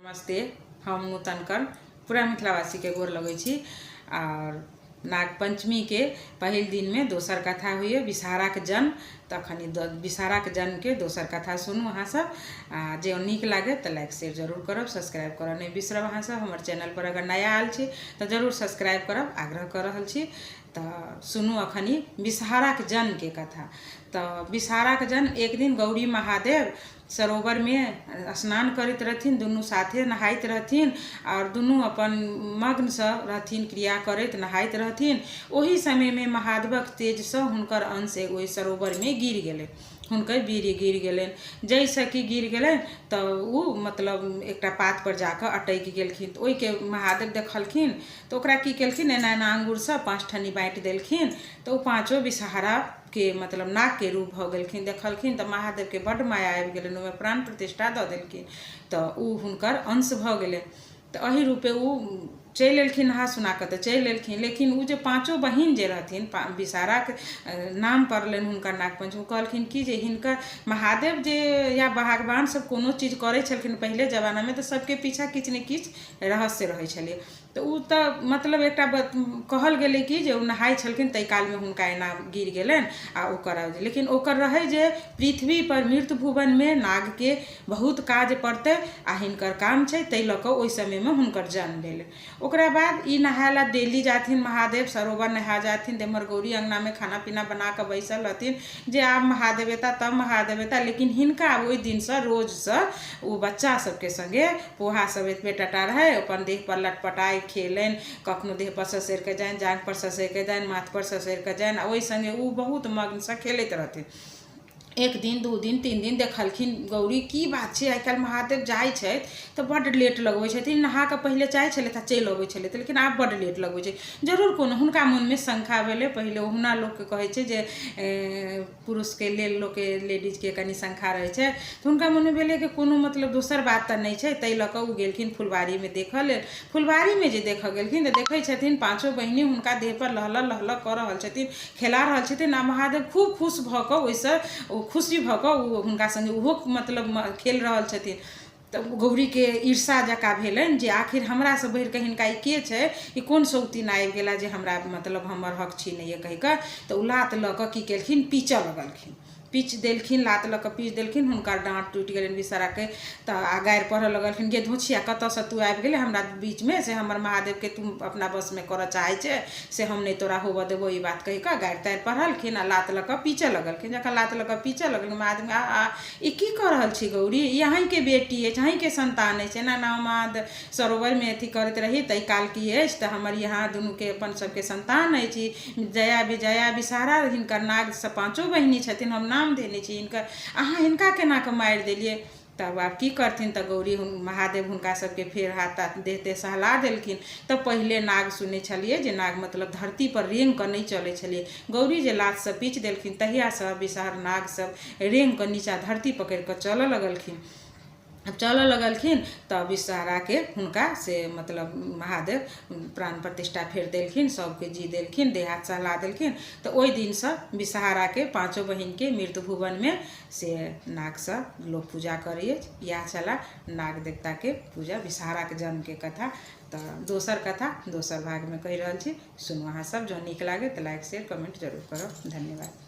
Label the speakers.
Speaker 1: नमस्ते, हम नूतन कर्ण पूरा मिथिलावासीके गोर लगै छी। आओर नागपञ्चमीके पहिल दिनमे दोसर कथा होइए विषहाराके जन्म। तऽ अखन ई विषहाराके जन्मके दोसर कथा सुनू अहाँसभ। आ जे नीक लागै तऽ लाइक शेयर जरूर करब, सब्सक्राइब करऽ नहि बिसरब। अहाँसभ हमर चैनलपर अगर नया आयल छी तऽ जरूर सब्सक्राइब करब, आग्रह कऽ रहल छी। तऽ सुनू अखन ई विषहाराके जन्मके कथा। तऽ विषहाराके जन्म, एक दिन गौरी महादेव सरोवरमे स्नान करैत रहथिन, दुनू साथे नहाइत रहथिन आओर दुनू अपन मग्नसँ रहथिन, क्रिया करैत नहाइत रहथिन। ओही समयमे महादेवक तेजसँ हुनकर अंश ओहि सरोवरमे गिर गेलै, हुनकर वीर्य गिर गेलनि, जाहिसँ कि गिर गेलनि तऽ ओ मतलब एकटा पातपर जाकऽ अटकि गेलखिन। तऽ ओहिके महादेव देखलखिन तऽ ओकरा की केलखिन, एना एना आङ्गुरसँ 5 ठन्नी बाँटि देलखिन तऽ ओ पाँचो विषहारा के मतलब नागके रूप भऽ गेलखिन। देखलखिन तऽ महादेवके बड्ड माया आबि गेलनि, ओहिमे प्राण प्रतिष्ठा दऽ देलखिन तऽ ओ हुनकर अंश भऽ गेलनि। तऽ एहि रूपे ओ चलि एलखिन, नहा सुना कऽ तऽ चलि एलखिन, लेकिन ओ जे पाँचो बहिन जे रहथिन, विषहाराके नाम पड़लनि हुनकर नागपञ्चमी। ओ कहलखिन कि जे हिनकर महादेव जे या भगवान सब कोनो चीज करै छलखिन पहिले जमानामे तऽ सबके पीछा किछु ने किछु रहस्य रहै छलै। तऽ ओ तऽ मतलब एकटा कहल गेलै कि जे ओ नहाइ छलखिन ताहि कालमे हुनका एना गिर गेलनि आ ओकर, लेकिन ओकर रहै जे पृथ्वीपर मृत भुवनमे नागके बहुत काज पड़तै आ हिनकर काम छै, ताहि लऽ कऽ ओहि समयमे हुनकर जन्म भेलै। ओकरा बाद ई नहाय लए डेली जाथिन महादेव सरोवर नहा जाथिन। एम्हर गौरी अङ्गनामे खाना पीना बना कऽ बैसल रहथिन जे आब महादेव एता तब महादेव एता। लेकिन हिनका ओहि दिनसँ रोजसँ ओ बच्चा सबके सङ्गे पोहा सब एतबे टाटा रहै, अपन देहपर लटपटाइ खेलनि, कखनो देहपर ससरि कऽ जानि, जाँघपर ससरि कऽ जानि, माथपर ससरि कऽ जानि आ ओहि सङ्गे ओ बहुत मग्नसँ खेलैत रहथिन। एक दिन, 2 दिन, 3 दिन देखलखिन गौरी, की बात छै, आइ काल्हि महादेव जाइ छथि तऽ बड्ड लेट लगबै छथिन। नहा कऽ पहिले चाहै छलथि आ चलि अबै छलथि, लेकिन आब बड्ड लेट लगबै छै। जरूर कोनो हुनका मोनमे शङ्का भेलै। पहिले ओहुना लोकके कहै छै जे पुरुषके लेल लोकके लेडीजके कनि शङ्का रहै छै। तऽ हुनका मोनमे भेलै कि कोनो मतलब दोसर बात तऽ नहि छै। ताहि लऽ कऽ ओ गेलखिन फुलबारीमे देखऽ लेल। फुलबारीमे जे देखऽ गेलखिन तऽ देखै छथिन पाँचो बहिनी हुनका देहपर लहलह लहलह कऽ रहल छथिन, खेला रहल छथिन आ महादेव खूब खुश भऽ कऽ, ओहिसँ ओ खुशी भऽ कऽ ओ हुनका सङ्गे ओहो मतलब खेल रहल छथिन। तऽ गौरीके ईर्षा जकाँ भेलनि जे आखिर हमरासँ बढ़िकऽ हिनका ई के छै, ई कोन सौतीन आबि गेला जे हमरा मतलब हमर हक छीनैए कहि कऽ। तऽ ओ लात लऽ कऽ की केलखिन, पीचऽ लगलखिन, पीच देलखिन, लात लऽ कऽ पीच देलखिन। हुनकर डाँट टूटि गेलनि विषहराके। तऽ आ गारि पढ़ऽ लगलखिन, गे धोछिया, कतऽसँ तू आबि गेलै हमरा बीचमे, से हमर महादेवके तू अपना वशमे करऽ चाहै छै, से हम नहि तोरा होबऽ देबौ। ई बात कहि कऽ गारि तारि पढ़लखिन आ लात लऽ कऽ पीचऽ लगलखिन। जखन लात लऽ कऽ पीचऽ लगलखिन महादेव, आ आ ई की कऽ रहल छी गौरी, ई अहीँके बेटी अछि, अहीँके सन्तान अछि। एना एना हम सरोवरमे अथी करैत रही ताहि काल की अछि तऽ हमर यहाँ दुनूके अपन सबके सन्तान अछि, जया विजया विषहरा, हिनकर नागसँ पाँचो बहिनी छथिन, हम नाम धेने छी हिनकर, अहाँ हिनका केना कऽ मारि देलियै? तब आब की करथिन? तऽ गौरी महादेव हुनका सबके फेर हाथ ताथ देह तेह सहला देलखिन। तऽ पहिले नाग सुनै छलियै जे नाग मतलब धरतीपर रेंग कऽ नहि चलै छलै। गौरी जे लातसँ पीच देलखिन तहियासँ विषहर नाग सब रेंग कऽ नीचा धरती पकड़ि कऽ चलऽ लगलखिन। आब चलऽ लगलखिन तऽ विषहराके हुनका से मतलब महादेव प्राण प्रतिष्ठा फेर देलखिन, सबके जी देलखिन, देह हाथ सहला देलखिन। तऽ ओहि दिनसँ विषहराके पाँचो बहिनके मृत्यु भुवनमे से नागसँ लोक पूजा करै अछि। इएह छलाह नाग देवताके पूजा, विषहराके जन्मके कथा। तऽ दोसर कथा दोसर भागमे कहि रहल छी, सुनू अहाँ सब। जँ नीक लागै तऽ लाइक शेयर कमेंट जरूर करब। धन्यवाद।